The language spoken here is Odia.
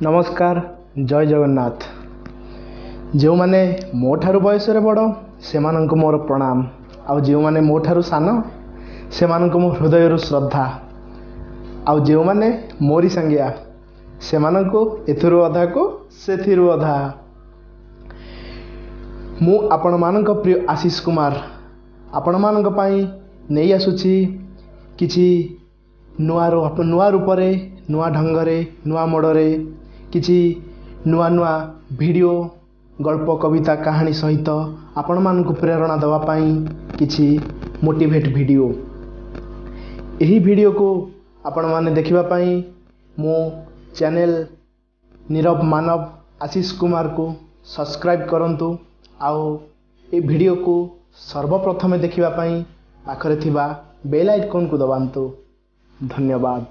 ନମସ୍କାର, ଜୟ ଜଗନ୍ନାଥ। ଯେଉଁମାନେ ମୋ ଠାରୁ ବୟସରେ ବଡ଼, ସେମାନଙ୍କୁ ମୋର ପ୍ରଣାମ, ଆଉ ଯେଉଁମାନେ ମୋ ଠାରୁ ସାନ, ସେମାନଙ୍କୁ ମୋ ହୃଦୟରୁ ଶ୍ରଦ୍ଧା, ଆଉ ଯେଉଁମାନେ ମୋରି ସାଙ୍ଗିଆ, ସେମାନଙ୍କୁ ଏଥିରୁ ଅଧାକୁ ସେଥିରୁ ଅଧା। ମୁଁ ଆପଣମାନଙ୍କ ପ୍ରିୟ ଆଶିଷ କୁମାର ଆପଣମାନଙ୍କ ପାଇଁ ନେଇ ଆସୁଛି କିଛି ନୂଆ ନୂଆ ରୂପରେ, ନୂଆ ଢଙ୍ଗରେ, ନୂଆ ମୋଡ଼ରେ କିଛି ନୂଆ ନୂଆ ଭିଡ଼ିଓ, ଗଳ୍ପ, କବିତା, କାହାଣୀ ସହିତ ଆପଣମାନଙ୍କୁ ପ୍ରେରଣା ଦେବା ପାଇଁ କିଛି ମୋଟିଭେଟ୍ ଭିଡ଼ିଓ। ଏହି ଭିଡ଼ିଓକୁ ଆପଣମାନେ ଦେଖିବା ପାଇଁ ମୋ ଚ୍ୟାନେଲ୍ ନୀରବ ମାନବ ଆଶିଷ କୁମାରକୁ ସବସ୍କ୍ରାଇବ୍ କରନ୍ତୁ, ଆଉ ଏ ଭିଡ଼ିଓକୁ ସର୍ବପ୍ରଥମେ ଦେଖିବା ପାଇଁ ପାଖରେ ଥିବା ବେଲ୍ ଆଇକନ୍କୁ ଦବାନ୍ତୁ। ଧନ୍ୟବାଦ।